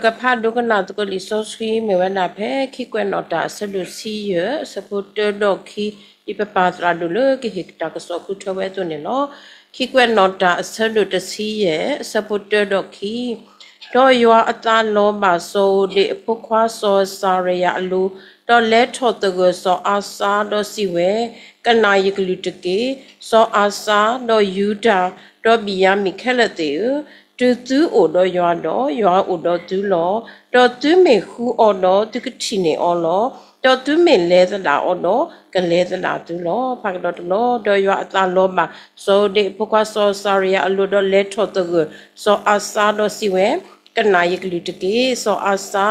ပကဖးဒိကနၣ်သကိးလံာ်စီဆှံမ့ၢ်ဝဲဒၣ်ဖဲ ခံကွဲးနီၣ်တၢ်အဆၢဒိၣ်ဆံယဲၢ် အဆၢဖိတၢဒီးခံ, ဒ်ပပၢ်သရၣ်ဒိၣ်လၢကဟ့ၣ်တၢ်ကစီၣ်ဃုထၢဝဲအသိးန့ၣ်လီၤ. ခံကွဲးနီၣ်တၢ်အဆၢဒိၣ်တဆံယဲၢ် အဆၢဖိတၢဒီးခံ, ဒီးယွၤအသးလီၤဘၣ်စီၤဧိၤဒ့ၣ်အဖိခွါစီၤစၤရယၤအလိၤ, ဒီးလဲၤထီၣ်သဂၢၢ်စီၤအၤစါဒီးစံးဝဲ, ကနၣ်ယကလုၢ်တက့ၢ်. စီၤအၤစါ, ဒီးယူဒၤ, ဒီးဘံၣ်ယၤမံၣ်ခဲလၢာ်သ့ၣ်ဧၢ, တုၤသုအိၣ်ဒီးယွၤဒီး, ယွၤအိၣ်ဒီးသုလီၤ. ဒီးသုမ့ၢ်ဃုအီၤဒီး, သုကထံၣ်န့ၢ်အီၤလီၤ. ဒီးသုမ့ၢ်လဲၤသဒၣ်အီၤဒီး, ကလဲၤသဒၣ်သုလီၤ. ဖးကဒီးတလီၢ်, ဒီးယွၤအသးလီၤဘၣ် စီၤဧိၤဒ့ၣ်အဖိခွါစီၤစၤရယၤအလိၤ, ဒီးလဲၤထီၣ်သဂၢၢ်စီၤအၤစါဒီးစံးဝဲ, ကနၣ်ယကလုၢ်တက့ၢ်. စီၤအၤစါ,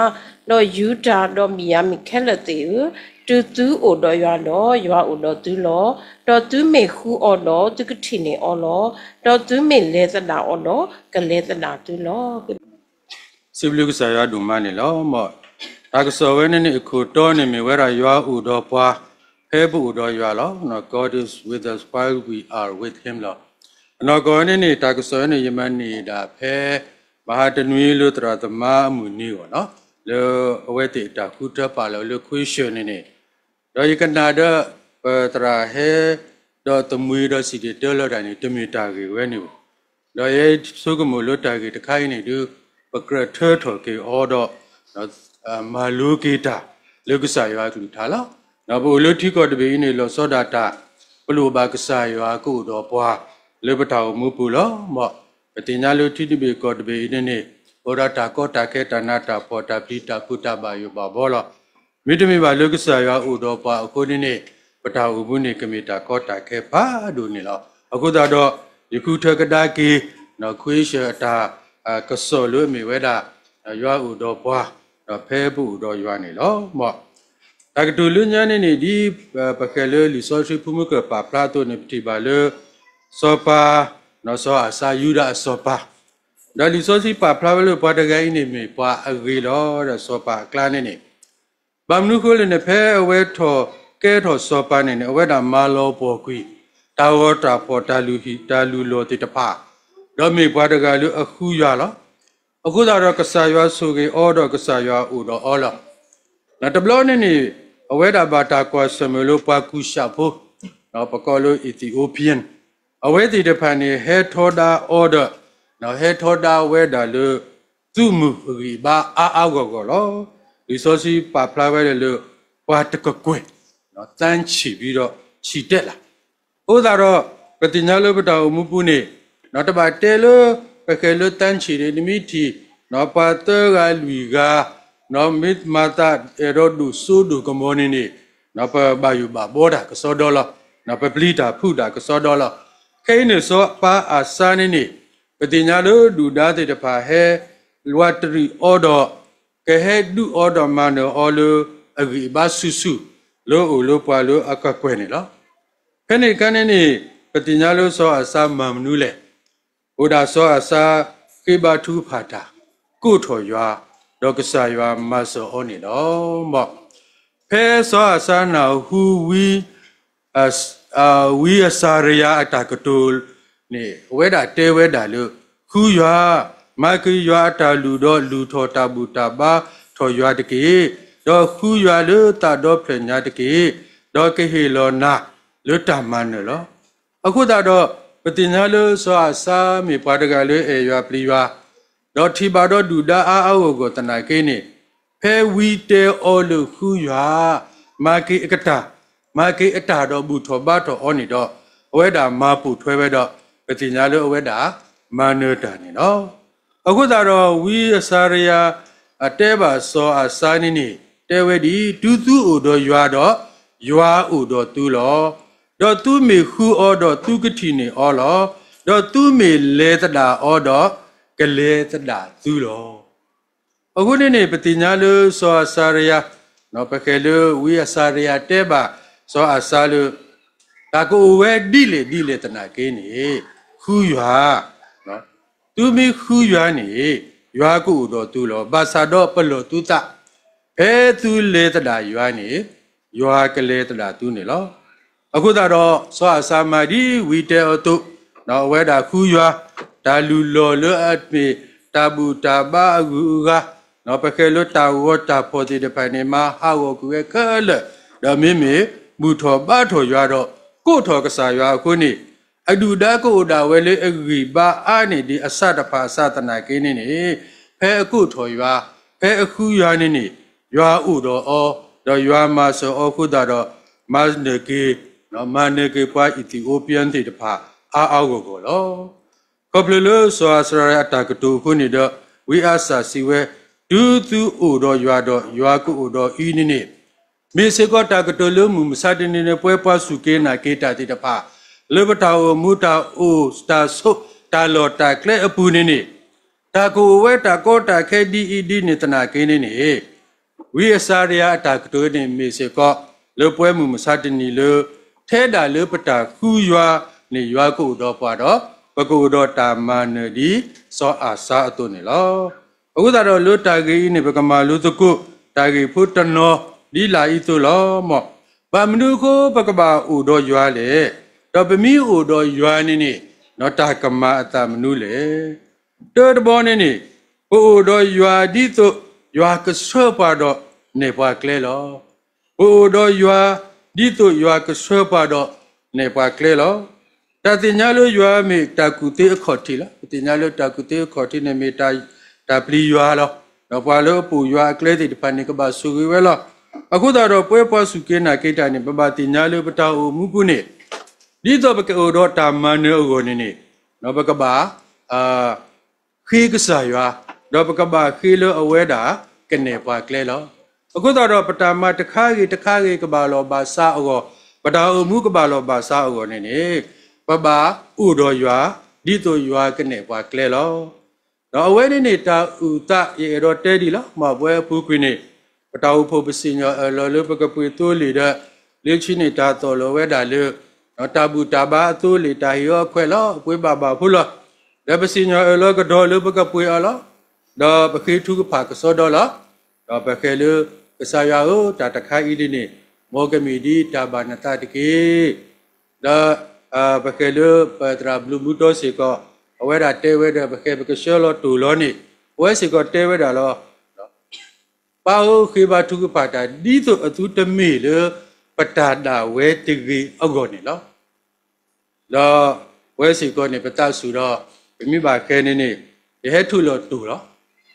ဒီးယူဒၤ, ဒီးဘံၣ်ယၤမံၣ်ခဲလၢာ်သ့ၣ်ဧၢ, တုၤသုအိၣ်ဒီးယွၤဒီး, ယွၤအိၣ်ဒီးသုလီၤ. ဒီးသုမ့ၢ်ဃုအီၤဒီး, သုကထံၣ်န့ၢ်အီၤလီၤ. ဒီးသုမ့ၢ်လဲၤသဒၣ်အီၤဒီး, ကလဲၤသဒၣ်သုလီၤ. စံးဘျုးကစၢ်ယွၤဒိၣ်မးန့ၣ်လီၤ. မ်တၢ်ကစီၣ်ဝဲန့ၣ်န့ၣ် အခိၣ်တီန့ၣ်မ့ၢ်ဝဲဒၣ်ယွၤအိၣ်ဒီးပှၤ ဖဲပအိၣ်ဒီးယွၤလီၤ. God is with us while we are with him လီၤ. အနီၢ်ကီၢ်န့ၣ်န့ၣ် တၢ်ကစီၣ်ဝဲန့ၣ် ယမၤန့ၢ်ဒၣ်ဖဲ မဟါတနွံလၢသရၣ်သမါအမုၢ်နံၤအဂီၢ်နီၤ, လၢအဝဲသ့ၣ်အတၢ်ဃုထၢပာ်လီၤလၢခွ့ဆၢၣ်န့ၣ်န့ၣ်, ဒီးယကနၣ်ဒီး ပသရၣ်ဟဲ ဒီးသမံၤဒီးစံၣ်တဲၤတဲလီၤတၢ်န့ၣ် တမ့ၢ်တၢ်ဂ့ၢ်ဝဲန့ၣ်ဘၣ်. ဒီးယဲဆိကမိၣ်လၢတၢ်ဂ့ၢ်တခါအံၤန့ၣ်ဒုး ပကြၢးထၢထီၣ်က့ၤအီၤဒီး မၤလိက့ၤတၢ်လၢကစၢ်ယွၤအကလုၢ်ကထါလီၤ. ဒီးပအိၣ်လၢထံကီၢ်တဘ့ၣ်အံၤန့ၣ် လီၤဆီဒၣ်တၢ် ပလိၣ်ဘၣ်ကစၢ်ယွၤကအိၣ်ဒီးပှၤ လၢပတၢ်အိၣ်မူပူၤလီၤ. မ်ပသ့ၣ်ညါလၢထံတဘ့ၣ်ကီၢ်တဘ့ၣ်အံၤန့ၣ်န့ၣ် အိၣ်ဒီးတၢ်ကီတၢ်ခဲ တၢ်နးတၢ်ဖှီၣ် တၢ်ပျံၤတၢ်ဖုး တၢ်ဘၣ်ယိၣ်ဘၣ်ဘီလီၤ. မ့တမ့ၢ်ဘၣ်လၢကစၢ်ယွၤအိၣ်ဒီးပှၤအဃိန့ၣ်န့ၣ် ပတၢ်အိၣ်မူန့ၣ် ကမ့ၢ်တၢ်ကီတၢ်ခဲဖးဒိၣ်န့ၣ်လီၤ. အဃိသတးဒီး ယဃုထၢကဒါက့ၤ ခွ့ဆၢၣ်အတၢ်ကစီၣ်လၢအမ့ၢ်ဝဲဒၣ် ယွၤအိၣ်ဒီးပှၤ ဒီးဖဲပအိၣ်ဒီးယွၤန့ၣ်လီၤ. မ်တၢ်ကတိၤလၢညါန့ၣ်န့ၣ် ဒ်ပဃဲၤလၢလံာ်စီဆှံဖိမုၢ်ကၢၢ်ပာ်ဖျါအသိးန့ၣ် ပထံၣ်ဘၣ်လၢ စီၤပၤ စီၤအၤစါ ယူဒၤအစီၤပၤ, ဒီးလံာ်စီဆှံပာ်ဖျါဝဲလၢပှၤတဂၤအံၤန့ၣ်မ့ၢ်ပှၤအဂ့ၤလီၤ. ဒီးစီၤပၤအကျါန့ၣ်န့ၣ် ဘၣ်မနုၤအဃိလဲၣ်န့ၣ် ဖဲအဝဲထီၣ်ကဲထီၣ်စီၤပၤန့ၣ်န့ၣ် အဝဲဒၣ်မၤလီၤပှီၢ်ကွံာ် တၢ်ဂီၤတၢ်ဖှီၣ် တၢ်လုၢ်ဟံၣ်တၢ်လုၢ်လီၢ်သ့ၣ်တဖၣ်, ဒီးမ့ၢ်ပှၤတဂၤလၢအဃုယွၤလီၤ. အဃိသတးဒီး ကစၢ်ယွၤဆိၣ်ဂ့ၤအီၤဒီးကစၢ်ယွၤအိၣ်ဒီးအီၤလီၤ. တဘျီန့ၣ်န့ၣ် အဝဲဒၣ်ဘၣ်တၢ်ကွၢ်ဆၢၣ်မဲာ်လၢပှၤကူၣ်ၡးဖိ, ပကိးလၢ Ethiopian, အဝဲသ့ၣ်တဖၣ်န့ၣ် ဟဲထီဒါအီၤဒီး ဟဲထီဒါဝဲဒၣ်လၢ သုးမုၢ်အဂံၢ်အဘါအါအါဂီၢ်ဂီၢ်လီၤ. လံာ်စီဆှံပာ်ဖျါဝဲဒၣ်လၢ ပှၤတကကွဲၢ် သန်းချီပြီးတော့ချီတက်လာ. အဃိသတးဒီး ပသ့ၣ်ညါလၢပတၢ်အိၣ်မူပူၤန့ၣ် တဘၣ်တဲလၢ ပဃဲၤလၢ သန်းချီ န့ၣ် နမ့ၢ်ထံၣ် ပှၤသၢဂၤလွံၢ်ဂၤ မ့ၢ်မၤသးအဲၣ်ဒိးဒိၣ်စိဒိၣ်ကမီၤန့ၣ်န့ၣ် ပဘၣ်ယိၣ်ဘၣ်ဘီတၢ်ကစီဒီလီၤ. ပပျံၤတၢ်ဖုးတၢ်ကစီဒီလီၤ. ခဲအံၤန့ၣ် စီၤပၤအၤစါန့ၣ်န့ၣ် ပသ့ၣ်ညါလၢဒုၣ်ဒါသ့ၣ်တဖၣ်ဟဲ လီၤတရံးအီၤဒီး ကဟဲဒုးအီၤဒီးမၤနၢၤအီၤလၢ အဂံၢ်အဘါဆူၣ်ဆူၣ် လၢအိၣ်လၢပှၤလၢအကကွဲၢ်န့ၣ်လီၤ. ဖဲန့ၣ်အခါန့ၣ်န့ၣ် ပသ့ၣ်ညါလၢစီၤအၤစါမၤမနုၤလဲၣ်. အိၣ်ဒၣ်စီၤအၤစါဃ့ဘါထုကဖၣ်တၢ် ကိးထီၣ်ယွၤ ဒီးကစၢ်ယွၤမၤစၢၤအီၤန့ၣ်လီၤ. မ်ဖဲစီၤအၤစါနၢ်ဟူဝံ ဝံအစၤရယၤအတၢ်ကတိၤန့ၣ် အဝဲဒၣ်တဲဝဲဒၣ်လၢ ဃုယွၤ, မၤက့ၤယွၤအတၢ်လုၢ်ဒီးလုၢ်ထီၣ်တၢ်ဘူၣ်တၢ်ဘါထီၣ်ယွၤတက့ၢ်. ဒီးဃုယွၤလၢသးဒီဖျၢၣ်ညါတက့ၢ်. ဒီးကဟ့ၣ်လီၤနၤလၢတၢ်မၤနၢၤလီၤ. အဃိသတးဒီး ပသ့ၣ်ညါလၢစီၤအၤစါမ့ၢ်ပှၤတဂၤလၢအဲၣ်ယွၤပျံၤယွၤ ဒီးထံၣ်ဘၣ်ဒီးဒုၣ်ဒါအါအါဂီၢ်ဂီၢ်သနာ်က့န့ၣ် ဖဲဝံတဲအီၤလၢဃုယွၤ မၤက့ၤအကတၢၢ်, မၤက့ၤအတၢ်ဒီးဘူၣ်ထီၣ်ဘါထီၣ်အီၤန့ၣ်ဒီး အဝဲဒၣ်မၤပိာ်ထွဲဝဲဒီး ပသ့ၣ်ညါလၢအဝဲဒၣ်မၤနၢၤတၢ်န့ၣ်လီၤ. အဃိသတးဒီး ဝံအစၤရယၤ အတဲဘၣ်စီၤအၤစါန့ၣ်န့ၣ် တဲဝဲဒ်အံၤ, တုၤသုအိၣ်ဒီးယွၤဒီး ယွၤအိၣ်ဒီးသုလီၤ. ဒီးသုမ့ၢ်ဃုအီၤဒီးသုကထံၣ်န့ၢ်အီၤလီၤ. ဒီးသုမ့ၢ်လဲၤသဒၣ်အီၤဒီး ကလဲၤသဒၣ်သုလီၤ. အဃိန့ၣ်န့ၣ် ပသ့ၣ်ညါလၢစီၤအၤစါရယၤ, ပဃဲၤလၢဝံအစၤရယၤတဲဘၣ်စီၤအၤစါလၢ တၢ်ကအိၣ်ဝဲဒ်လဲၣ်ဒ်လဲၣ်သနာ်က့န့ၣ် ဃုယွၤ, သုမ့ၢ်ဃုယွၤန့ၣ် ယွၤကအိၣ်ဒီးသုလီၤ. ဘၣ်ဆၣ်ဒီးပလီၢ်သုသး, ဖဲသုလဲၤသဒၣ်ယွၤန့ၣ် ယွၤကလဲၤသဒၣ်သုန့ၣ်လီၤ. အဃိသတးဒီး စီၤအၤစါမၤဒ်ဝံတဲအီၤအသိး, အဝဲဒၣ်ဃုယွၤ, တၢ်လုၢ်လီၢ်လၢအမ့ၢ်တၢ်ဘူၣ်တၢ်ဘါအဂုၤအဂၤ, ပဃဲၤလၢတၢ်ဂီၤတၢ်ဖီၣ်သ့ၣ်တဖၣ်န့ၣ် မၤဟးဂီၤကွံာ်ဝဲခဲလၢာ်, ဒီးမ့မ့ၢ်ဘူၣ်ထီၣ်ဘါထီၣ်ယွၤဒီးကိးထီၣ်ကစၢ်ယွၤအဃိန့ၣ်, အဒုၣ်ဒါကအိၣ်ဒၣ်ဝဲလၢအဂံၢ်ဘါအါန့ၢ်ဒံးအဆၣ်တဖၣ်အစၢ်သနာ်က့န့ၣ်န့ၣ်, ဖဲအကိးထီၣ်ယွၤ, ဖဲအဃုယွၤန့ၣ်န့ၣ်, ယွၤအိၣ်ဒီးအီၤ, ဒီးယွၤမၤစၢၤအီၤအဃိသတးဒီး, မၤနၢၤက့ၤ, မၤနၢၤက့ၤပှၤအံၣ်သံၣ်အိပယၢၣ်သ့ၣ်တဖၣ်အါအါဂီၢ်ဂီၢ်လီၤ. ခီဖျိလၢစီၤအၤစရၤအတၢ်ကတိၤအဃိန့ၣ်ဒီး, ဝံအၤစၢ်စံးဝဲ, တုၤသုအိၣ်ဒီးယွၤဒီးယွၤကအိၣ်ဒီးအံၤန့ၣ်န့ၣ်, မ့ၢ်စ့ၢ်ကီးတၢ်ကတိၤလၢမုၢ်မဆါတနံၤန့ၣ် ပဝဲပှၤစူၢ်က့ၤနာ်က့ၤတၢ်သ့ၣ်တဖၣ်, လၢပတၢ်အိၣ်မူတၢ်အိၣ်တၢ်ဆိးတၢ်လီၢ်တၢ်ကျဲအပူၤန့ၣ်န့ၣ်, တၢ်ကအိၣ်ဝဲတၢ်ကီတၢ်ခဲဒ်အံၤဒ်န့ၣ်သနာ်က့န့ၣ်န့ၣ်, ဝံအၤစရၤအတၢ်ကတိၤန့ၣ်မ့ၢ်စ့ၢ်ကီး, လၢပဝဲမုၢ်မဆါတနံၤလၢ, ထဲဒၣ်လၢပတၢ်ဃုယွၤန့ၣ်ယွၤကအိၣ်ဒီးပှၤဒီး, ပကအိၣ်ဒီးတၢ်မၤနၢၤဒ်စီၤအၤစၢ်အသိးန့ၣ်လီၤ. အဃိသတးဒီးလၢတၢ်ဂ့ၢ်အံၤန့ၣ် ပကမၤလိသကိးတၢ်ဂ့ၢ်ဖိတနီၤဒ်လာ်အံၤအသိးလီၤ. မ်, ဘၣ်မနုၤအဃိပကဘၣ်အိၣ်ဒီးယွၤလဲၣ်, ဒီးပမ့ၢ်အိၣ်ဒီးယွၤန့ၣ်န့ၣ်, တၢ်ကမၤအသးမနုၤလဲၣ်. တၢတဘီန့ၣ်န့ၣ်, ပအိၣ်ဒီးယွၤဒ်သိးယွၤကဆှၢပှၤဒီးနဲၣ်ပှၤကျဲလီၤ. ပအိၣ်ဒီးယွၤ, ဒ်သိးယွၤကဆှၢပှၤဒီးနဲၣ်ပှၤကျဲလီၤ. တၢ်သ့ၣ်ညါလၢယွၤမ့ၢ်တၢ်ကူၣ်သ့အခီၣ်ထံးလီၤ. ပသ့ၣ်ညါလၢတၢ်ကူၣ်သ့အခီၣ်ထံးန့ၣ်မ့ၢ်တၢ်, တၢ်ပျံၤယွၤလီၤ. ဒီးပှၤလၢအပိာ်ယွၤအကျဲသ့ၣ်တဖၣ်န့ၣ် ကဘၣ်ဆိၣ်ဂ့ၤဝဲလီၤ. အဃိသတးဒီးပဝဲပှၤစူၢ်က့ၤနာ်က့ၤတၢ်န့ၣ် ပဘၣ်သ့ၣ်ညါလၢပတၢ်အိၣ်မူပူၤန့ၣ်, ဒ်သိးပကအိၣ်ဒီးတၢ်မၤနၢၤအဂီၢ်န့ၣ်န့ၣ်, ပကဘၣ်, ဃ့ကစၢ်ယွၤ, ဒီးပကဘၣ်ဃ့လၢအဝဲဒၣ်ကနဲၣ်ပှၤကျဲလီၤ. အဃိသတးဒီးပတၢ်မၤတခါဂ့ၤတခါဂ့ၤကဘၣ်လီၤဘၣ်စးအဂီၢ်, ပတၢ်အိၣ်မူကဘၣ်လီၤဘၣ်စးအဂီၢ်န့ၣ်န့ၣ်, ပဘၣ်အိၣ်ဒီးယွၤ, ဒ်သိးယွၤကနဲၣ်ပှၤကျဲလီၤ. ဒီးအဝဲန့ၣ်န့ၣ် တၢ်အုၣ်သးယအဲၣ်ဒိးတဲဒံးလီၤ. မ်ပဝဲအပူၤကွံာ်န့ၣ်, ပတၢ်အိၣ်ဖှိၣ်ပစံၣ်ညီၣ်အၢၣ်လီၤလၢပကပှ့ၤသိလ့ၣ်ဒီး, လၢခံန့ၣ်တၢ်သီၣ်လီၤဝဲဒၣ်လၢ တၢ်ဘူၣ်တၢ်ဘါအသိလ့ၣ် တၢ်ဟ့ၣ်အီၤအခွဲးလီၤ. အပှ့ၤဘၣ်ဘၣ်ဖိလီၤ. ဒီးပစံၣ်ညီၣ်အၢၣ်လီၤကဒီးလၢပကပှ့ၤအီၤလီၤ. ဒီးပဃ့ထုကဖၣ်ကစီဒီလီၤ. ဒီးပဃဲၤလၢကစၢ်ယွၤဧၢ, တၢ်တခါအံၤဒ်န့ၣ်, မ်ကမ့ၢ်ဒ်တၢ်ဘၣ်နသးတက့ၢ်. ဒီးပဃဲၤလၢပသရၣ်ဘျုးမူတီစ့ၢ်ကီး, အဝဲဒၣ်တဲဝဲဒီး ပဃဲၤပကဆှၢလီၤတိၢ်လီၤန့ၣ်, အဝဲစ့ၢ်ကီးတဲဝဲဒၣ်လီၤ. ပၢ်ဧၢ, ဃ့ဘါထုကဖၣ်တၢ် ဒ်သိးအသုတမ့ၢ်လၢပတၢ်ဒၣ်ဝဲတဂ့ၤအဂီၢ်န့ၣ်လီၤ. ဒီးပဝဲစ့ၢ်ကီးန့ၣ် ပသးစူၤဒီး, ပမ့ၢ်ဘၣ်ဃဲၤန့ၣ်န့ၣ်, ယဟဲထုးလီၤတိၢ်လီၤ.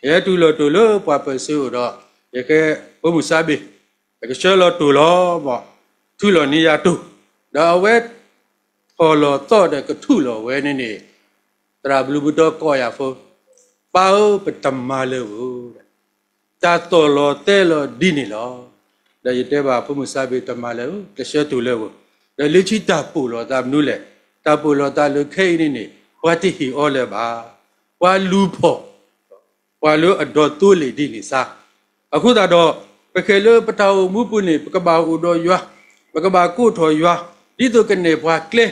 ယဟဲထုးလီၤတိၢ်လၢပှၤပၢၤစ့အိၣ်ဒီး, ယဃဲၤဖိမုၣ်စါဘ့ၣ်, ယကဆှၢလီၤတိၢ်လီၤ, ထုးလီၤန့ၢ်ယၤတိၢ်, ဒီးအဝဲ ထီၣ်လီၤသီၣ်ဒီးကထုးလီၤဝဲန့ၣ်န့ၣ်, သရၣ်ဘျုးမူတီကိးယၤဖိ, ပၢ်ဧၢ, ပတမၤလၢၤဧိၤ, တၢ်သီၣ်လီၤသီလီၤဒ်န့ၣ်လီၤ. ဒီးယတဲဘၣ်ဖိမုၣ်စါဘ့ၣ် တမၤလၢၤဧိၤ, ကဆှၢတိၢ်လၢဝဲ, ဒီးလၢခံတၢ်ပိာ်လီၤသးမနုၤလဲၣ်. တၢ်ပိာ်လီၤသးလၢခဲအံၤန့ၣ်န့ၣ်, ပှၤတဟ့ၣ်အီၤလၢၤဘၣ်. ပှၤလူၤဖီၣ် ပှၤလၢအဒီသိလ့ၣ်ဒ်န့ၣ်စါ. အဃိသတးဒီး, ပဃဲၤလၢပတၢ်အိၣ်မူပူၤန့ၣ် ပကဘၣ်အိၣ်ဒီးယွၤ, ပကဘၣ်ကိးထီၣ်ယွၤ, ဒ်သိးကနဲၣ်ပှၤကျဲ,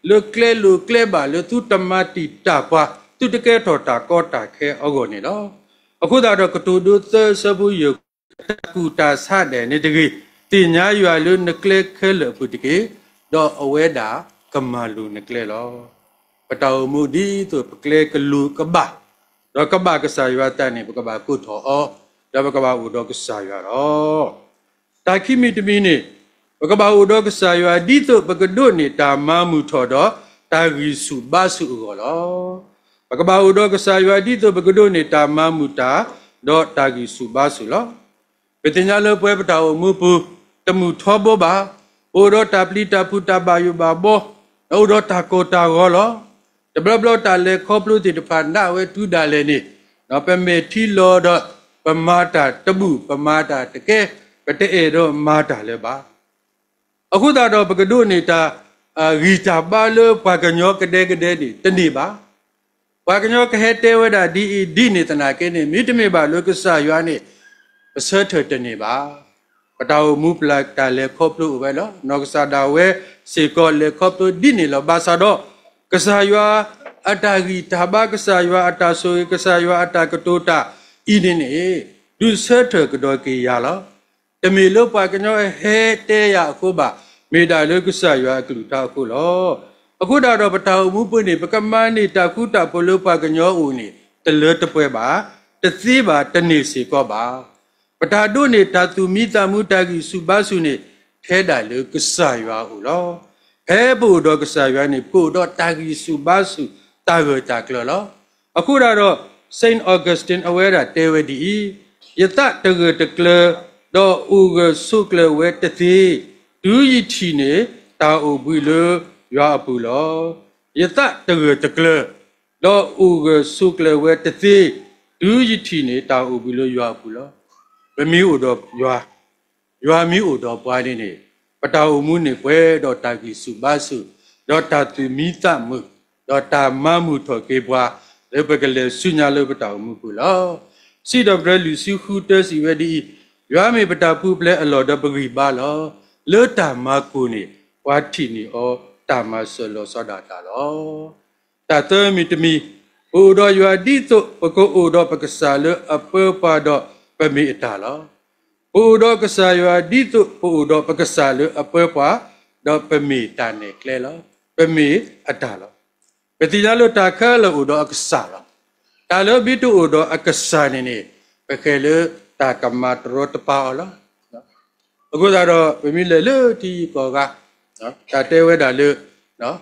လၢကျဲလိၤကျဲဘၣ်လၢသုတမၤတံာ်တာ်ပှၤ, သုတကဲထီၣ်တၢ်ကီတၢ်ခဲအဂီၢ်န့ၣ်လီၤ. အဃိသတးဒီး ကတိၤဒိသၢဆၢဖိယဲၢ်, တၢ်ကူၣ်တၢ်ဆးဒဲးန့ၣ်တဂ့ၤ, သ့ၣ်ညါယွၤလၢနကျဲခဲလၢာ်အပူၤတက့ၢ်, ဒီးအဝဲဒၣ်ကမၤလိၤနကျဲလီၤ. ပတၢ်အိၣ်မူဒ်သိးပကျဲကလိၤကဘၣ်, ဒီးကဘၣ်ကစၢ်ယွၤအသးန့ၣ် ပကဘၣ်ကိးထီၣ်အီၤ, ဒီးပကဘၣ်အိၣ်ဒီးကစၢ်ယွၤလီၤ. တၢ်ခံမံၤတမံၤန့ၣ်, ပကဘၣ်အိၣ်ဒီးကစၢ်ယွၤ ဒ်သိးပကဒိးန့ၢ်တၢ်မၤမုာ်ထီၣ်ဒီးတၢ်ဂံၢ်ဆူၣ်ဘါဆူၣ်အဂီၢ်လီၤ. ပကဘၣ်အိၣ်ဒီးကစၢ်ယွၤ ဒ်သိးပကဒိးန့ၢ်တၢ်မၤမုာ်တၢ်, ဒီးတၢ်ဂံၢ်ဆူၣ်ဘါဆူၣ်လီၤ. ပသ့ၣ်ညါလၢပဝဲပတၢ်အိၣ်မူပူၤ, တမုာ်ထီဘိဘၣ်, ပအိၣ်ဒီးတၢ်ပျံၤတၢ်ဖုးတၢ်ဘၣ်ယိၣ်ဘၣ်ဘီ, ဒီးအိၣ်ဒီးတၢ်ကိၢ်တၢ်ဂီၤလီၤ. တဘျီဘျီတၢ်လဲၤခီဖျိသ့ၣ်တဖၣ်နာ်ဝဲတုၤဒၣ်လဲာ်န့ၣ်, ပမဲာ်ထံလီၤဒီး, ပမၤတၢ်တဘူၣ် ပမၤတၢ်တကဲ, ပတအဲၣ်ဒိးမၤတၢ်လၢၤဘၣ်. အဃိသတးဒီးပကဒိးန့ၢ်တၢ်, ဂံၢ်တၢ်ဘါလၢပှၤကညီကဒဲကဒဲန့ၣ် တန့ၢ်ဘၣ်. ပှၤကညီကဟဲတဲဝဲဒၣ်ဒ်အံၤဒ်န့ၣ်သနာ်က့န့ၣ် မ့တမ့ၢ်ဘၣ်လၢကစၢ်ယွၤန့ၣ်, ပဆၢထၢၣ်တန့ၢ်ဘၣ်. ပတၢ်အိၣ်မူပျၢ်တၢ်လဲၤခီဖျိအိၣ်ဝဲလီၤ. နီၢ်ကစၢ်ဒၣ်ဝဲစ့ၢ်ကီးလဲၤခီဖျိဒ်န့ၣ်လီၤ. ဘၣ်ဆၣ်ဒီး, ကစၢ်ယွၤအတၢ်ဂံၢ်တၢ်ဘါ ကစၢ်ယွၤအတၢ်ဆိၣ်ဂ့ၤ ကစၢ်ယွၤအတၢ်ကတိၤတၢ်အံၤန့ၣ်န့ၣ်, ဒုးဆၢထၢၣ်ကဒီးက့ၤယၤလီၤ. တမ့ၢ်လၢပှၤကညီအဟဲတဲယၤအဃိဘၣ်, မ့ၢ်ဒၣ်လၢကစၢ်ယွၤအကလုၢ်ကထါအဃိလီၤ. အဃိဒၣ်ဒီးပတၢ်အိၣ်မူပူၤန့ၣ် ပကမၤန့ၢ်တၢ်ဃူတၢ်ဖိးလၢပှၤကညီအအိၣ်န့ၣ် တလၢတပှဲၤဘၣ်. တသ့ဘၣ်တန့ၢ်စ့ၢ်ကီးဘၣ်. ပတၢ်ဒိးန့ၢ်တၢ်သူၣ်မံသးမုာ်တၢ်ဂံၢ်ဆူၣ်ဘါဆူၣ်န့ၣ် ထဲဒၣ်လၢကစၢ်ယွၤအအိၣ်လီၤ. ဖဲပအိၣ်ဒီးကစၢ်ယွၤန့ၣ် ပအိၣ်ဒီးတၢ်ဂံၢ်ဆူၣ်ဘါဆူၣ်တၢ်ဂၢၢ်တၢ်ကျၢၤလီၤ. အဃိဒၣ်ဒီး Saint Augustine အဝဲဒၣ်တဲဝဲဒ်အံၤ, ယသးတဂၢၢ်တကျၢၤ ဒီးအိၣ်ဂၢၢ်ဆိးကျၢၤဝဲတသ့, တုၤယထံၣ်န့ၢ်တၢ်အိၣ်ဘှံးလၢယွၤအပူၤလီၤ. ယသးတဂၢၢ်တကျၢၤ ဒီးအိၣ်ဂၢၢ်ဆိးကျၢၤဝဲတသ့, တုၤယထံၣ်န့ၢ်တၢ်အိၣ်ဘှံးလၢယွၤအပူၤလီၤ. ပမ့ၢ်အိၣ်ဒီးယွၤ, ယွၤမ့ၢ်အိၣ်ဒီးပှၤန့ၣ်န့ၣ်, ပတၢ်အိၣ်မူန့ၣ်ပှဲၤဒီးတၢ်ဂံၢ်ဆူၣ်ဘါဆူၣ်, ဒီးတၢ်သူၣ်မံသးမုာ်, ဒီးတၢ်မၤမုာ်ထီၣ်က့ၤပှၤ လၢပကလဲၤဆူညါလၢပတၢ်အိၣ်မူပူၤလီၤ. စံးထီၣ်ပတြၢၤလွံၢ်ဆံဃုတၢစံးဝဲဒ်အံၤ, ယွၤမ့ၢ်ပတၢ်ပူၤဖျဲးအလီၢ်ဒီးပဂံၢ်ဘါလီၤ. လၢတၢ်မၤကိၢ်န့ၣ် ပှၤထံၣ်န့ၢ်အီၤတၢ်မၤစၢၤလီၤဆီဒၣ်တၢ်လီၤ. တၢ်သၢမံၤတမံၤ, ပအိၣ်ဒီးယွၤဒ်သိး ပကအိၣ်ဒီးပကစၢ်လၢအပၢပှၤဒီးပမ့ၢ်အတၢ်လီၤ. ပအိၣ်ဒီးကစၢ်ယွၤဒ်သိး ပအိၣ်ဒီးပကစၢ်လၢအပၢပှၤ, ဒီးပမ့ၢ်တၢ်နဲၣ်ကျဲလီၤ. ပမ့ၢ်အတၢ်လီၤ. ပသ့ၣ်ညါလၢတၢ်ခဲလၢာ်အိၣ်ဒီးအကစၢ်လီၤ. တၢ်လၢမ့ၢ်တအိၣ်ဒီးအကစၢ်န့ၣ်န့ၣ်, ပဃဲၤလၢတၢ်ကမၤတရီတပါအီၤလီၤ. အဃိသတးဒီး ပမ့ၢ်လဲၤလၢထံဂုၤကီၢ်ဂၤ, တၢ်တဲဝဲဒၣ်လၢ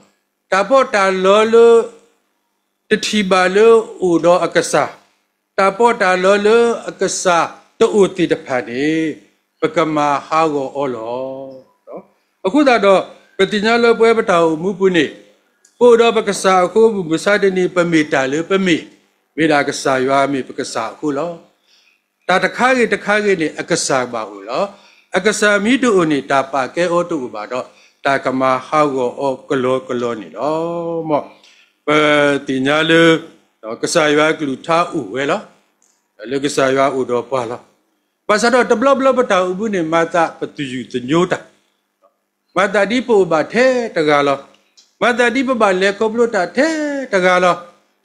တၢ်ပီးတၢ်လီလၢ တထံၣ်ဘၣ်လၢအိၣ်ဒီးအကစၢ်, တၢ်ပီးတၢ်လီလၢအကစၢ်တအိၣ်သ့ၣ်တဖၣ်န့ၣ်, ပကမၤဟးဂီၤအီၤလီၤ. အဃိသတးဒီး ပသ့ၣ်ညါလၢပဝဲပတၢ်အိၣ်မူပူၤန့ၣ်, ပအိၣ်ဒီးပကစၢ်အဃိ မုၢ်မဆါတနံၤ ပမ့ၢ်တၢ်လၢပမ့ၢ်, မ့ၢ်ဒၣ်ကစၢ်ယွၤမ့ၢ်ပကစၢ်အဃိလီၤ. တၢ်တခါဂ့ၤတခါဂ့ၤန့ၣ် အကစၢ်ဘၣ်အိၣ်လီၤ. အကစၢ်မ့ၢ်တအိၣ်န့ၣ် တၢ်ပာ်ကဲအီၤတအိၣ်ဘၣ်ဒီး တၢ်ကမၤဟးဂီၤအီၤကလီကလီန့ၣ်လီၤ. မ်ပသ့ၣ်ညါလၢ ကစၢ်ယွၤအကလုၢ်ကထါအိၣ်ဝဲလီၤ. လၢကစၢ်ယွၤအိၣ်ဒီးပှၤလီၤ. ဘၣ်ဆၣ်ဒီးတဘျီဘျီပတၢ်အိၣ်မူန့ၣ် မၤသးပသယုၢ်သညိတၢ် မၤသးဒ်ပအိၣ်ဘၣ်ထဲတဂၤလီၤ. မၤသးဒ်ပဘၣ်လဲၤခီဖျိတၢ်ထဲတဂၤလီၤ.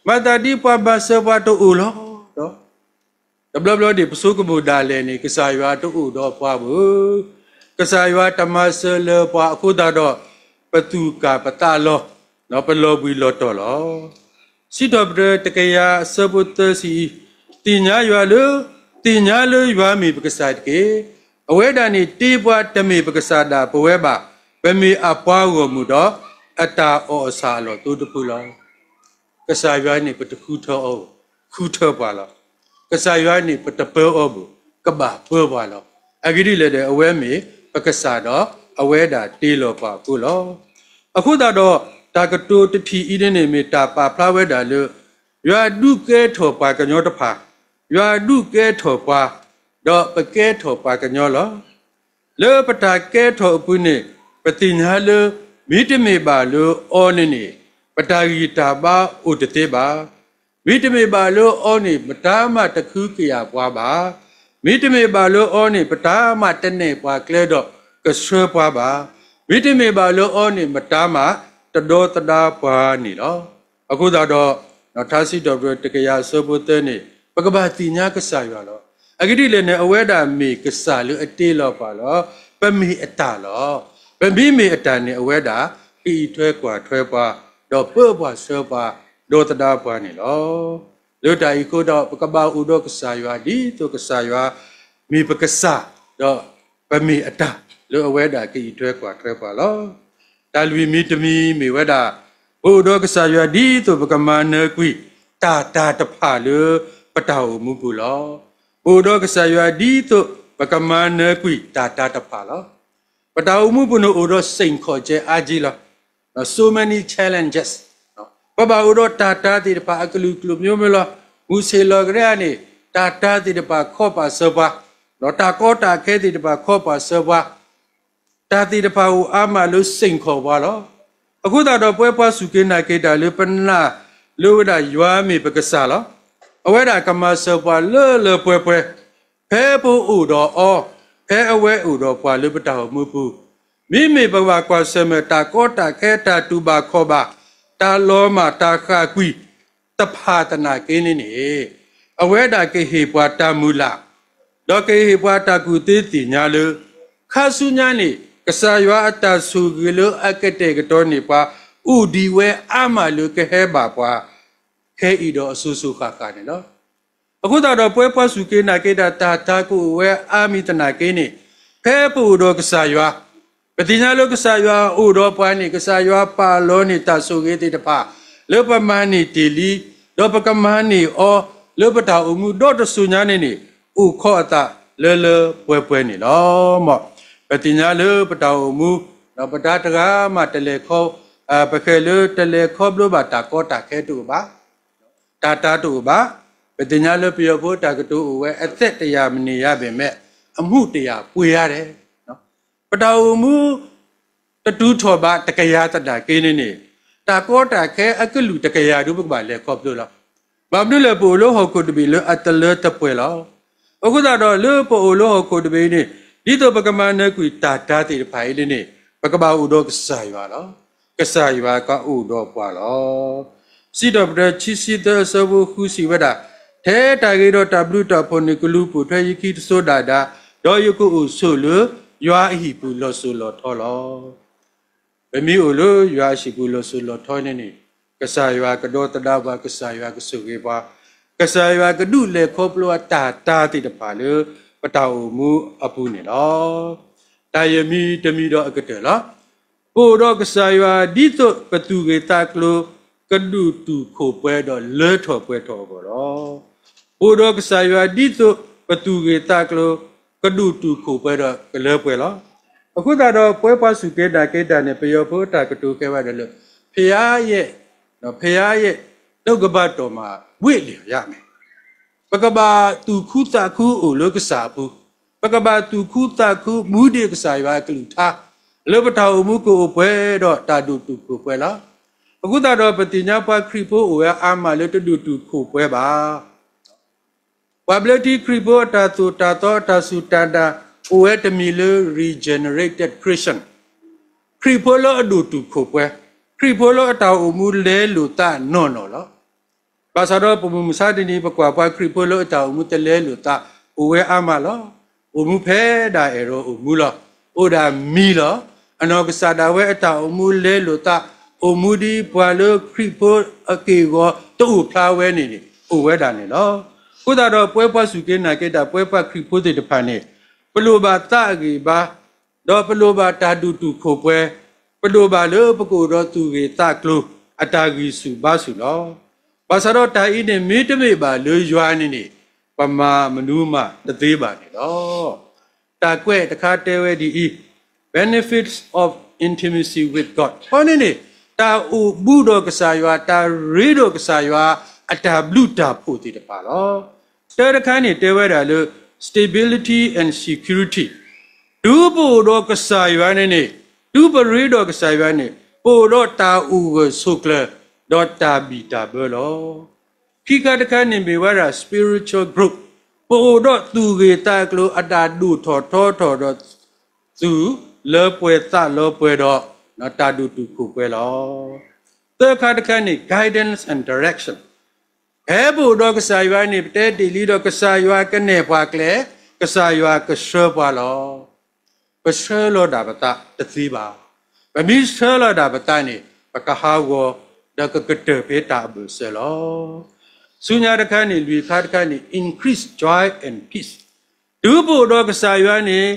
မၤသးဒ်ပှၤမၤစၢၤပှၤတအိၣ်လီၤ. တဘျီဘျီန့ၣ် ပဆိကမိၣ်ဒၣ်လဲာ်န့ၣ် ကစၢ်ယွၤတအိၣ်ဒီးပှၤဘၣ်. ကစၢ်ယွၤတမၤစၢၤလၢပှၤအဃိသတးဒီး ပသူၣ်ကၢ်ပသးလီၤ, ပလီၤဘှံးလီၤတီၤလီၤ. စံးထီၣ်ပတြၢၤတကယၤအဆၢဖိသၢဆံအံၤ, သ့ၣ်ညါယွၤလၢ, သ့ၣ်ညါလၢယွၤမ့ၢ်ပကစၢ်တက့ၢ်. အဝဲဒၣ်န့ၣ်တ့ပှၤတမ့ၢ်ပကစၢ်ဒၣ်ပဝဲဘၣ်. ပမ့ၢ်အပှၤဂီၢ်မုၢ်ဒီး အတၢ်အီၣ်အဆၣ်အလီၢ်သိတဖုလီၤ. ကစၢ်ယွၤန့ၣ်ပတဃုထၢအီၤဘၣ်, ဃုထၢပှၤလီၤ. ကစၢ်ယွၤန့ၣ်ပတပၢအီၤဘၣ်, ကဘၣ်ပၢပှၤလီၤ. အဂ့ၢ်ဒ်လဲၣ်ဒီး အဝဲမ့ၢ်ပကစၢ်ဒီး အဝဲဒၣ်တ့လီၤပှၤအဃိလီၤ. အဃိသတးဒီး တၢ်ကတိၤတထံၣ်အံၤန့ၣ်န့ၣ် မ့ၢ်တၢ်ပာ်ဖျါဝဲဒၣ်လၢ ယွၤဒုးကဲထီၣ်ပှၤကညီတဖၣ်, ယွၤဒုးကဲထီၣ်ပှၤ, ဒီးပကဲထီၣ်ပှၤကညီလီၤ. လၢပတၢ်ကဲထီၣ်အပူၤန့ၣ် ပသ့ၣ်ညါလၢ မ့တမ့ၢ်ဘၣ်လၢအီၤန့ၣ်န့ၣ် ပတၢ်ဂံၢ်တၢ်ဘါအိၣ်တသ့ဘၣ်. မ့တမ့ၢ်ဘၣ်လၢအီၤန့ၣ် ပတၢ်မၤတခုကယာ်ပှၤဘၣ်. မ့တမ့ၢ်ဘၣ်လၢအီၤန့ၣ် ပတၢ်မၤတနဲၣ်ပှၤကျဲဒီးကဆှၢပှၤဘၣ်. မ့တမ့ၢ်ဘၣ်လၢအီၤန့ၣ် ပတၢ်မၤတဒီသဒၢပှၤန့ၣ်လီၤ. အဃိသတးဒီး ထါစံးထီၣ်ပတြၢၤတကယၤအဆၢဖိသၢန့ၣ် ပကဘၣ်သ့ၣ်ညါကစၢ်ယွၤလီၤ. အဂ့ၢ်ဒ်လဲၣ်န့ၣ် အဝဲဒၣ်မ့ၢ်ကစၢ်လၢအတ့လီၤပှၤလီၤ. ပမ့ၢ်အတၢ်လီၤ. ပမ့မ့ၢ်အတၢ်န့ၣ် အဝဲဒၣ်ကအံးထွဲကွၢ်ထွဲပှၤ, ဒီးပၢပှၤဆှၢပှၤ, ဒီသဒၢပှၤန့ၣ်လီၤ. လၢတၢ်အံၤအဃိဒီး ပကဘၣ်အိၣ်ဒီးကစၢ်ယွၤ ဒ်သိးကစၢ်ယွၤမ့ၢ်ပကစၢ်, ဒီးပမ့ၢ်အတၢ်လၢအဝဲဒၣ်ကအံးထွဲကွၢ်ထွဲပှၤလီၤ. တၢ်လွံၢ်မံၤတမံၤမ့ၢ်ဝဲဒၣ်, ပအိၣ်ဒီးကစၢ်ယွၤဒ်သိးပကမၤနၢၤကွံာ် တၢ်တၢ်တဖၣ်လၢပတၢ်အိၣ်မူပူၤလီၤ. ပအိၣ်ဒီးကစၢ်ယွၤဒ်သိးပကမၤနၢၤကွံာ်တၢ်တၢ်တဖၣ်လီၤ. ပတၢ်အိၣ်မူပူၤန့ၣ်အိၣ်ဒီးစိန်ခေါ်ချက်အါက့လီၤ. So many challenges. ပဘၣ်အိၣ်ဒီးတၢ်တၢ်သ့ၣ်တဖၣ်အကလုာ်ကလုာ်မျိုးမျိုးလီၤ. မုၢ်ဆ့ၣ်လီၤကရဲအံၤန့ၣ် တၢ်တၢ်သ့ၣ်တဖၣ်ခီပာ်စၢၤပှၤ, ဒီးတၢ်ကီတၢ်ခဲသ့ၣ်တဖၣ်ခီပာ်စၢၤပှၤ တၢ်သ့ၣ်တဖၣ်အိၣ်အါမးလၢစိန်ခေါ်ပှၤလီၤ. အဃိသတးဒီးပဝဲပှၤစူၢ်က့ၤနာ်က့ၤတၢ်လၢပနာ်လၢဝဲဒၣ်ယွၤမ့ၢ်ပကစၢ်လီၤ. အဝဲဒၣ်ကမၤစၢၤပှၤလၢလၢပှဲၤပှဲၤ, ဖဲပအိၣ်ဒီးအီၤ, ဖဲအဝဲအိၣ်ဒီးပှၤလၢပတၢ်အိၣ်မူပူၤ, မ့မ့ၢ်ပကဘၣ်ကွၢ်ဆၢၣ်မဲာ်တၢ်ကီတၢ်ခဲတၢ်တူၢ်ဘၣ်ခီၣ်ဘၣ်, တၢ်လီၤမၢ်တၢ်ဃၣ်ကွံာ် တဖၣ်သနာ်က့န့ၣ်န့ၣ်, အဝဲဒၣ်ကဟ့ၣ်ပှၤတၢ်မုၢ်လၢ်, ဒီးကဟ့ၣ်ပှၤတၢ်ကူၣ်သ့သ့ၣ်ညါလၢ ခါဆူညါန့ၣ် ကစၢ်ယွၤအတၢ်ဆိၣ်ဂ့ၤလၢအကတဲာ်ကတီၤန့ၢ်ပှၤ အိၣ်ဒံးဝဲအါမးလၢကဟဲဘၣ်ပှၤ ခဲအံၤဒီးအစိၤစိၤဃၣ်ဃၣ်န့ၣ်လီၤ. အဃိသတးဒီး ပဝဲပှၤစူၢ်က့ၤနာ်က့ၤတၢ် တၢ်တၤကအိၣ်ဝဲအါမံၤသနာ်က့န့ၣ်, ဖဲပအိၣ်ဒီးကစၢ်ယွၤ, ပသ့ၣ်ညါလၢကစၢ်ယွၤအိၣ်ဒီးပှၤန့ၣ်, ကစၢ်ယွၤပာ်လီၤန့ၢ်တၢ်ဆိၣ်ဂ့ၤသ့ၣ်တဖၣ် လၢပမၤန့ၢ်တ့ၢ်လံ, ဒီးပကမၤန့ၢ်အီၤ လၢပတၢ်အိၣ်မူဒီတစိၤညါန့ၣ်န့ၣ်, အိၣ်ခိးအသးလၢလၢပှဲၤပှဲၤန့ၣ်လီၤ. မ်ပသ့ၣ်ညါလၢပတၢ်အိၣ်မူ, ဒီးပတၢ်တဂၤမးတလဲၤခီ, ပဃဲၤလၢတလဲၤခီဖျိဘၣ်တၢ်ကီတၢ်ခဲတအိၣ်ဘၣ်, တၢ်တၤတအိၣ်ဘၣ်. ပသ့ၣ်ညါလၢပယီၤဖိတၢ်ကတိၤအိၣ်ဝဲ အသက်တရာမနေရပေမဲ့ အမှုတစ်ရာပွေရတယ်. ပတၢ်အိၣ်မူ တတုၤထီၣ်ဘၣ်တကယၤသနာ်က့န့ၣ်န့ၣ်, တၢ်ကီတၢ်ခဲအကလုာ်တကယၤဒု ပကဘၣ်လဲၤခီဖျိလီၤ. ဘၣ်မနုၤလဲၣ်, ပအိၣ်လၢဟီၣ်ခိၣ်တဘ့ၣ်လၢအတလၢတပှဲၤလီၤ. အဃိသတးဒီး လၢပအိၣ်လၢဟီၣ်ခိၣ်တဘ့ၣ်အံၤန့ၣ်, ဒ်သိးပကမၤနၢၤကွံာ်တၢ်တၤသ့ၣ်တဖၣ်အံၤန့ၣ်န့ၣ်, ပကဘၣ်အိၣ်ဒီးကစၢ်ယွၤလီၤ. ကစၢ်ယွၤကအိၣ်ဒီးပှၤလီၤ. စံးထီၣ်ပတြၢၤ ခံဆံသၢ အဆၢဖိဃု စံးဝဲဒၣ်, ထဲတၢ်ဂ့ၤဒီးတၢ်ဘျုးတၢ်ဖှိၣ်န့ၣ် ကလူၤပိာ်ထွဲယခံတစိၤဒၣ်ဒၣ်, ဒီးယကအိၣ်ဆိးလၢယွၤအဟံၣ်ပူၤလီၤစိၤလီၤထီလီၤ. ပမ့ၢ်အိၣ်လၢယွၤအဟံၣ်ပူၤလီၤစိၤလီၤထီန့ၣ်န့ၣ်, ကစၢ်ယွၤကဒီသဒၣ်ပှၤ, ကစၢ်ယွၤကဆိၣ်ဂ့ၤပှၤ, ကစၢ်ယွၤကဒုးလဲၤခီဖျိအတၢ်တၤသ့ၣ်တဖၣ်လၢပတၢ်အိၣ်မူအပူၤန့ၣ်လီၤ. တၢ်ယမံၤတမံၤဒီးအကတၢၢ်လီၤ. ပအိၣ်ဒီးကစၢ်ယွၤ ဒ်သိးပသူၣ်ဂ့ၤသးကျိၤ ကဒိၣ်တုာ်ခိၣ်ပှဲၤဒီးလၢထီၣ်ပှဲၤထီၣ်အဂီၢ်လီၤ. ပအိၣ်ဒီးကစၢ်ယွၤ ဒ်သိးပသူၣ်ဂ့ၤသးကျိၤ ကဒိၣ်တုာ်ခိၣ်ပှဲၤဒီးကလၢပှဲၤလီၤ. အဃိသတးဒီး ပဝဲပှၤစူၢ်က့ၤနာ်က့ၤတၢ်န့ၣ် ပယီၤဖိတၢ်ကတိၤကဲဝဲဒၣ်လၢ ဖယဲၢ်, ဖယဲၢ်, ဒုကဘၣ်တီၢ်မၤဝ့ၢ်လၢယၤမ့ၢ် ပကဘၣ်သူၣ်ခုသးခုအိၣ်လၢကစၢ်အပူၤ, ပကဘၣ်သူၣ်ခုသးခုမူဒံးကစၢ်ယွၤအကလုၢ်ကထါ, လၢပတၢ်အိၣ်မူကအိၣ်ပှဲၤဒီးတၢ်ဒိၣ်တုာ်ခိၣ်ပှဲၤလီၤ. အဃိသတးဒီး ပသ့ၣ်ညါပှၤခရံာ်ဖိအိၣ်ဝဲအါမးလၢတဒိၣ်တုာ်ခိၣ်ပှဲၤဘၣ်. ပှၤဘျၢထံခရံာ်ဖိအတၢ်သိၣ်တၢ်သီအတၢ်စူၢ်တၢ်နာ် အိၣ်ဝဲတမံၤလၢ regenerated Christian, ခရံာ်ဖိလၢအဒိၣ်တုာ်ခိၣ်ပှဲၤ, ခရံာ်ဖိလၢအတၢ်အိၣ်မူလဲလိာ်သးနီၢ်နီၢ်လီၤ. ဘၣ်ဆၣ်ဒီးပမုၢ်မဆါတနံၤ ပကွၢ်ပှၤခရံာ်ဖိလၢအတၢ်အိၣ်မူတလဲလိာ်သး အိၣ်ဝဲအါမးလီၤ. အိၣ်မူဖဲဒၣ်အဲၣ်ဒိးအိၣ်မူလီၤ. အိၣ်ဒၣ်မံလီၤ. အနီၢ်ကစၢ်ဒၣ်ဝဲအတၢ်အိၣ်မူလဲလိာ်သး အိၣ်မူဒ်ပှၤလၢခရံာ်ဖိအက့ၢ်အဂီၤတအိၣ်ဖျါဝဲန့ၣ်န့ၣ် အိၣ်ဝဲဒၣ်န့ၣ်လီၤ. အဃိသတးဒီး ပဝဲပှၤစူၢ်က့ၤနာ်က့ၤတၢ် ပဝဲပှၤခရံာ်ဖိသ့ၣ်တဖၣ်န့ၣ် ပလိၣ်ဘၣ်သးအဂံၢ်ဘါ ဒီးပလိၣ်ဘၣ်တၢ်ဒိၣ်တုာ်ခိၣ်ပှဲၤ, ပလိၣ်ဘၣ်လၢပကအိၣ်ဒီးသူၣ်ဂ့ၤသးကျိၤ အတၢ်ဂံၢ်ဆူၣ်ဘါဆူၣ်လီၤ. ဘၣ်ဆၣ်ဒီးတၢ်အံၤန့ၣ် မ့တမ့ၢ်ဘၣ်လၢယွၤန့ၣ်န့ၣ် ပမၤမနုၤမးတသ့ဘၣ်န့ၣ်လီၤ. တၢ်ကွဲးတခါတဲဝဲဒ်အံၤ, benefits of intimacy with God ခီန့ၣ်န့ၣ် တၢ်အိၣ်ဘူးဒီးကစၢ်ယွၤ, တၢ်ရ့ဒီးကစၢ်ယွၤ အတၢ်ဘျုးတၢ်ဖှိၣ်သ့ၣ်တဖၣ်လီၤ. တၢတခါန့ၣ် တဲဝဲဒၣ်လၢ stability and security, တုၤပအိၣ်ဒီးကစၢ်ယွၤန့ၣ်န့ၣ်, တုၤပရ့ဒီးကစၢ်ယွၤန့ၣ် ပအိၣ်ဒီးတၢ်အိၣ်ဂၢၢ်ဆိးကျၢၤ ဒီးတၢ်ဘံၣ်တၢ်ဘၢလီၤ. ခံခါတခါန့ၣ်မ့ၢ်ဝဲဒၣ် spiritual growth, ပအိၣ်ဒီးသူၣ်ဂ့ၤသးကျိၤ အတၢ်ဒိၣ်ထီၣ်ထီထီၣ်ဒီး သူၣ်လၢပှဲၤသးလၢပှဲၤဒီး တၢ်ဒိၣ်တုာ်ခိၣ်ပှဲၤလီၤ. သၢခါတခါန့ၣ် guidance and direction, ဖဲပအိၣ်ဒီးကစၢ်ယွၤန့ၣ် ပတဲတ့ၢ်လံဒီး ကစၢ်ယွၤကနဲၣ်ပှၤကျဲ, ကစၢ်ယွၤကဆှၢပှၤလီၤ. ပဆှၢလီၤဒၣ်ပသးတသ့ဘၣ်. ပမ့ၢ်ဆှၢလီၤဒၣ်ပသးန့ၣ် ပကဟးဂီၤ ဒီးကကတၢၢ်ဖဲတၢ်အဘၢၣ်စၢၤလီၤ. ဆူညါတခါန့ၣ် လွံၢ်ခါတခါန့ၣ် increase joy and peace, တုၤပအိၣ်ဒီးကစၢ်ယွၤန့ၣ်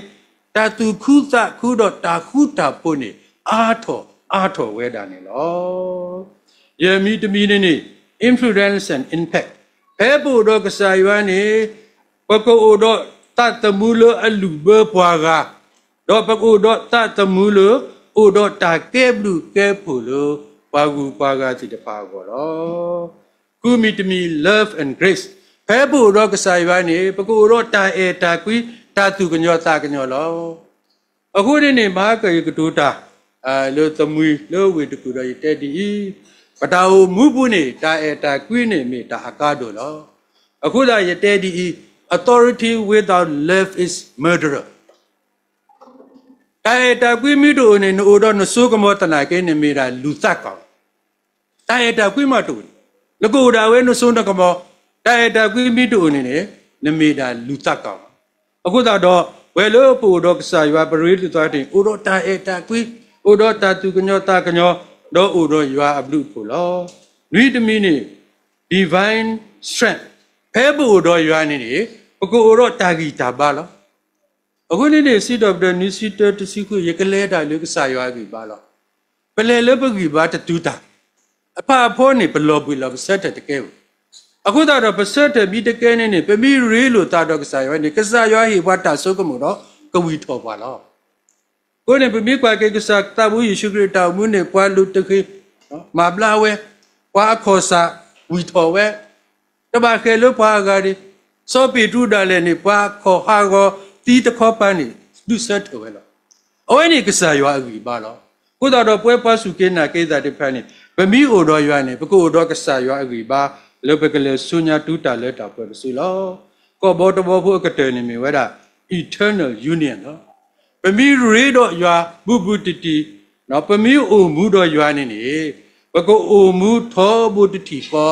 တၢ်သူၣ်ခုသးခုဒီးတၢ်ဃူတၢ်ဖိးန့ၣ် အါထီၣ်အါထီၣ်ဝဲဒၣ်န့ၣ်လီၤ. ယမံၤတမံၤန့ၣ်န့ၣ် influence and impact, ဖဲပအိၣ်ဒီးကစၢ်ယွၤန့ၣ် ပကအိၣ်ဒီးသးသမူလၢအလုၢ်ဘၢပှၤဂၤ, ဒီးပကအိၣ်ဒီးသးသမူလၢ အိၣ်ဒီးတၢ်ကဲဘျုးကဲဖှိၣ်လၢ ပှၤဂုၤပှၤဂၤသ့ၣ်တဖၣ်အဂီၢ်လီၤ. ဃုမံၤတမံၤ love and grace, ဖဲပအိၣ်ဒီးကစၢ်ယွၤန့ၣ် ပကအိၣ်ဒီးတၢ်အဲၣ်တၢ်ကွံ တၢ်သူၣ်ကညီၤသးကညီၤလီၤ. အဃိန့ၣ်န့ၣ် မဟါကယကတိၤတၢ် လၢသမံလၢဝ့ၢ်တကူၣ်ဒီးယတဲဒ်အံၤ, ပတၢ်အိၣ်မူပူၤန့ၣ် တၢ်အဲၣ်တၢ်ကွံန့ၣ်မ့ၢ်တၢ်အကါဒိၣ်လီၤ. အဃိသတးယတဲဒ်အံၤ, authority without love is murder. တၢ်အဲၣ်တၢ်ကွံမ့ၢ်တအိၣ်န့ၣ် နအိၣ်ဒီးနစိကမီၤသနာ်က့န့ၣ် မ့ၢ်ဒၣ်လူၤသးကီၢ်လီၤ. တၢ်အဲၣ်တၢ်ကွံမ့ၢ်တအိၣ်န့ၣ် နကအိၣ်ဒၣ်ဝဲနစိနကမီၤ, တၢ်အဲၣ်တၢ်ကွံမ့ၢ်တအိၣ်န့ၣ်န့ၣ် နမ့ၢ်ဒၣ်လူၤသးကီၢ်လီၤ. အဃိသတးဒီး ပဝဲလၢပအိၣ်ဒီးကစၢ်ယွၤ ပရ့လိာ်သးန့ၣ် အိၣ်ဒီးတၢ်အဲၣ်တၢ်ကွံ, အိၣ်ဒီးတၢ်သူၣ်ကညီၤသးကညီၤ, ဒီးအိၣ်ဒီးယွၤအဘျုးအဖှိၣ်လီၤ. နွံတမံၤန့ၣ် divine strength, ဖဲ ဖဲပအိၣ်ဒီးယွၤန့ၣ်န့ၣ် ပကအိၣ်ဒီးတၢ်ဂံၢ်တၢ်ဘါလီၤ. အဃိန့ၣ်န့ၣ် စံးထီၣ်ပတြၢၤ နွံဆံတၢ တဆံဃု ယကလဲၤတၢ်လၢကစၢ်ယွၤအဂံၢ်ဘါလီၤ. ပလဲၤလၢပဂံၢ်ဘါတတုၤတၢ်, အဖးအဖီန့ၣ် ပလီၤဘှံးလီၤ ပဆၢထၢၣ်တကဲဧိၤ. အဃိသတးဒီး ပဆၢထၢၣ်မ့ၢ်တကဲန့ၣ်န့ၣ် ပမ့ၢ်ရ့လိာ်သးဒီးကစၢ်ယွၤန့ၣ် ကစၢ်ယွၤဟ့ၣ်ပှၤတၢ်ဆိကမိၣ်ဒီး ကဝံၢ်ထီၣ်ပှၤလီၤ. အဃိန့ၣ် ပမ့ၢ်ကွၢ်က့ၤကစၢ်သးဘိယ့ၣ်ၡူးခရံာ်အတၢ်အိၣ်မူန့ၣ် ပှၤလူၤတဃ့ၢ် မၤဘျါဝဲ, ပှၤအခီၣ်စးဝံၢ်ထီၣ်ဝဲ, တဘၣ်ဃဲၤလၢပှၤအဂၤဒံး, စီၤပ့းတရူးဒၣ်လဲာ်န့ၣ် ပှၤခီၣ်ဟးဂီၤသံတခီပၤန့ၣ် ဒုးဆၢထၢၣ်ဝဲလီၤ. အဝဲန့ၣ်ကစၢ်ယွၤအဂံၢ်ဘါလီၤ. အဃိသတးဒီး ပဝဲပှၤစူၢ်က့ၤနာ်က့ၤသးသ့ၣ်တဖၣ်န့ၣ် ပမ့ၢ်အိၣ်ဒီးယွၤန့ၣ် ပကအိၣ်ဒီးကစၢ်ယွၤအဂံၢ်ဘါ လၢပကလဲၤဆူညါတုၤတၢ်လၢတၢ်ပှဲၤပစုလီၤ. ကီၢ်ဘီတဘီဖိအကတၢၢ်န့ၣ်မ့ၢ်ဝဲဒၣ် eternal union လီၤ. ပမ့ၢ်ရ့ဒီးယွၤဘူးဘူးတံၢ်တံၢ်, ပမ့ၢ်အိၣ်မူဒီးယွၤန့ၣ်န့ၣ် ပကအိၣ်မူထီဘိတထံၣ်ဃီ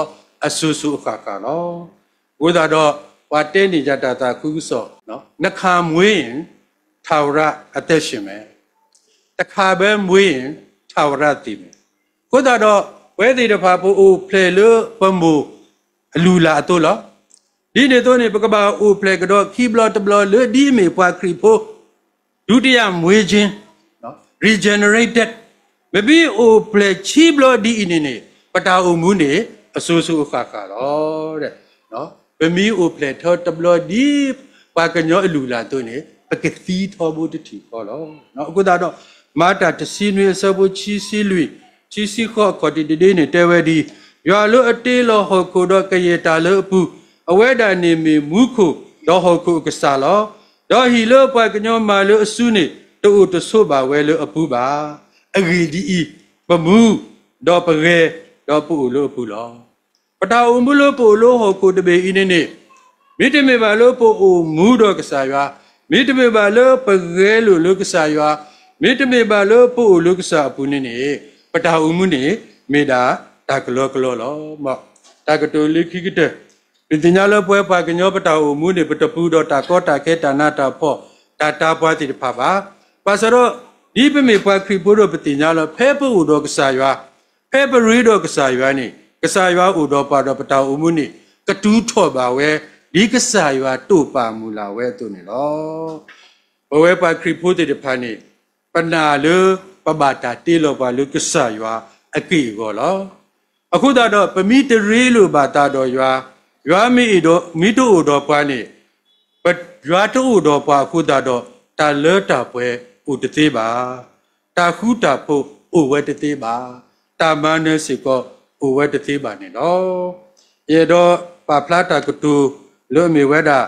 အစိၤစိၤအဃၣ်ဃၣ်လီၤ. အဃိသတးဒီး ပှၤတဲန့ၢ်ယၤတၢ်သးခုကစီၣ်, နှစ်ခါမွေးရင် ထာဝရအသက်ရှင်မယ်, တစ်ခါပဲမွေးရင် ထာဝရသေမယ်. အဃိသတးဒီး ပဝဲသ့ၣ်တဖၣ်ပအိၣ်ဖျဲၣ်လၢပမိၢ်အလုၢ်အလၢ်အသိးလီၤ. ဒ်န့ၣ်အသိးန့ၣ် ပကဘၣ်အိၣ်ဖျဲၣ်ကဒီးခံဘျီတဘျီလၢဒ်အမ့ၢ်ပှၤခရံာ်ဖိ ဒုတိယမွေးခြင်း, regenerated, ပမ့ၢ်အိၣ်ဖျဲၣ်ခံဘျီဒ်အံၤန့ၣ်န့ၣ် ပတၢ်အိၣ်မူန့ၣ် အစိၤစိၤအဃၣ်ဃၣ်လီၤ. ပမ့ၢ်အိၣ်ဖျဲၣ်ထီတဘျီဒ်ပှၤကညီအလုၢ်အလၢ်အသိးန့ၣ် ပကသံထီဘိတထံၣ်ဃီလီၤ. အဃိသတးဒီး မၤတၢ်တဆံနွံအဆၢဖိခံဆံလွံၢ်, ခံဆံဃိးအခီၣ်ထံးတဒ့န့ၣ်တဲဝဲဒ်အံၤ, ယွၤလၢအတ့လီၤဟီၣ်ခိၣ်ဒီးကယဲၢ်တၢ်လၢအပူၤ, အဝဲဒၣ်န့ၣ်မ့ၢ်မူခိၣ်ဒီးဟီၣ်ခိၣ်အကစၢ်လီၤ. ဒီးဟံၣ်လၢပှၤကညီမၤလၢအစုန့ၣ် တအိၣ်တဆိးဘၣ်ဝဲလၢအပူၤဘၣ်. အဂ့ၢ်ဒ်အံၤ, ပမူ, ဒီးပဂဲၤ, ဒီးပအိၣ်လၢအပူၤလီၤ. ပတၢ်အိၣ်မူလၢပအိၣ်လၢဟီၣ်ခိၣ်တဘ့ၣ်အံၤန့ၣ်န့ၣ် မ့တမ့ၢ်ဘၣ်လၢပအိၣ်မူဒီးကစၢ်ယွၤ, မ့တမ့ၢ်ဘၣ်လၢပဂဲၤလိာ်လၢကစၢ်ယွၤ, မ့တမ့ၢ်ဘၣ်လၢပအိၣ်လၢကစၢ်အပူၤန့ၣ်န့ၣ် ပတၢ်အိၣ်မူန့ၣ် မ့ၢ်ဒၣ်တၢ်ကလီကလီလီၤ. တၢ်ကတိၤလၢခံကတၢၢ်, ပသ့ၣ်ညါလၢပဝဲပှၤကညီပတၢ်အိၣ်မူန့ၣ် ပတပူၤဒီးတၢ်ကီတၢ်ခဲ တၢ်နးတၢ်ဖှီၣ် တၢ်တၤပှၤသ့ၣ်တဖၣ်ဘၣ်. ဘၣ်ဆၣ်ဒီး ဒ်ပမ့ၢ်ပှၤခရံာ်ဖိဒီးပသ့ၣ်ညါလီၤ, ဖဲပအိၣ်ဒီးကစၢ်ယွၤ, ဖဲပရ့ဒီးကစၢ်ယွၤန့ၣ် ကစၢ်ယွၤအိၣ်ဒီးပှၤဒီးပတၢ်အိၣ်မူန့ၣ် ကတုၤထီၣ်ဘၣ်ဝဲ ဒ်ကစၢ်ယွၤတိာ်ပာ်မုၢ်လၢ်ဝဲအသိးန့ၣ်လီၤ. ပဝဲပှၤခရံာ်ဖိသ့ၣ်တဖၣ်န့ၣ် ပနာ်လၢပဘၣ်တၢ်တ့လီၤပှၤလၢကစၢ်ယွၤအက့ၢ်အဂီၤလီၤ. အဃိသတးဒီး ပမ့ၢ်တရ့လိာ်ဘၣ်သးဒီးယွၤ, ယွၤမ့ၢ်တအိၣ်ဒီးပှၤန့ၣ် ယွၤတအိၣ်ဒီးပှၤအဃိသတးဒီး တၢ်လၢတၢ်ပှဲၤအိၣ်တသ့ဘၣ်. တၢ်ဃူတၢ်ဖိးအိၣ်ဝဲတသ့ဘၣ်. တၢ်မၤနၢၤစ့ၢ်ကီးအိၣ်ဝဲတသ့ဘၣ်န့ၣ်လီၤ. ယအဲၣ်ဒိးပာ်ဖျါတၢ်ကတိၤလၢအမ့ၢ်ဝဲဒၣ်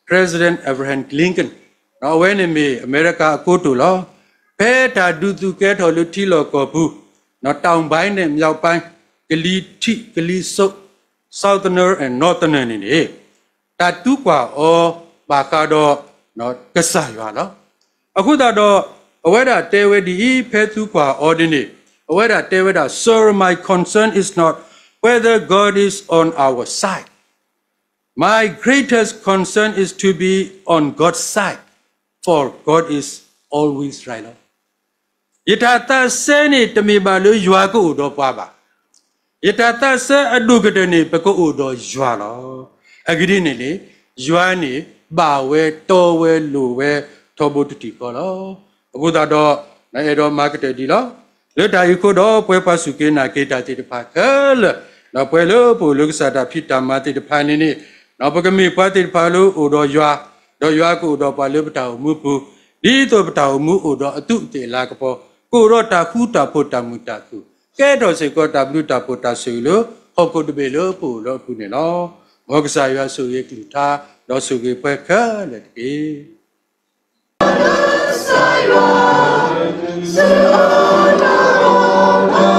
President Abraham Lincoln, အဝဲန့ၣ်မ့ၢ်အမဲရကၤအကိတိာ်လီၤ. ဖဲတၢ်ဒုးသူၣ်ကဲထီၣ်လၢထံလီၢ်ကီၢ်ပူၤ, တောင်ပိုင်းနဲ့မြောက်ပိုင်း, ကလံၤထံး ကလံၤစိး, Southerner and Northerner န့ၣ်န့ၣ် တၢ်သံကွၢ်အီၤဘၣ်ဃးဒီး ကစၢ်ယွၤလီၤ. အဃိသတးဒီး အဝဲဒၣ်တဲဝဲဒ်အံၤ, ဖဲသံကွၢ်အီၤဒ်န့ၣ် အဝဲဒၣ်တဲဝဲဒၣ်, Sir, my concern is not whether God is on our side. My greatest concern is to be on God's side, for God is always right လီၤ. ယတၢ်သးစဲန့ၣ် တမ့ၢ်ဘၣ်လၢယွၤကအိၣ်ဒီးပှၤဘၣ်. ယတၢ်သးစဲအဒိၣ်ကတၢၢ်န့ၣ် ပကအိၣ်ဒီးယွၤလီၤ. အဂ့ၢ်ဒ်န့ၣ်န့ၣ် ယွၤန့ၣ် ဘၣ်ဝဲတီဝဲလိၤဝဲ ထီဘိတထံၣ်ဃီလီၤ. အဃိသတးဒီး အဲၣ်ဒိးမၤကတၢၢ်ဒ်လီၤ. လၢတၢ်အံၤအဃိဒီး ပဝဲပှၤစူၢ်က့ၤနာ်က့ၤတၢ်သ့ၣ်တဖၣ်ခဲလၢာ်, ဒီးပှဲၤလၢပအိၣ်လၢကစၢ်တၢ်ဖံးတၢ်မၤသ့ၣ်တဖၣ်န့ၣ်န့ၣ်, ပကမ့ၢ်ပှၤသ့ၣ်တဖၣ်လၢအိၣ်ဒီးယွၤ, ဒီးယွၤကအိၣ်ဒီးပှၤလၢပတၢ်အိၣ်မူပူၤ, ဒ်သိးပတၢ်အိၣ်မူအိၣ်ဒီးအသူးအသ့ၣ်အလၤကပီၤ, ကအိၣ်ဒီးတၢ်ဃူတၢ်ဖိးတၢ်မုာ်တၢ်ခုၣ်, ကဲထီၣ်စ့ၢ်ကီးတၢ်ဘျုးတၢ်ဖှိၣ်တၢ်ဆိၣ်ဂ့ၤလၢ ဟီၣ်ခိၣ်တဘ့ၣ်လၢပအိၣ်လၢအပူၤန့ၣ်လီၤ. မ်ကစၢ်ယွၤဆိၣ်ဂ့ၤကလုၢ်ကထါ, ဒီးဆိၣ်ဂ့ၤပှၤခဲလၢာ်တက့ၢ်.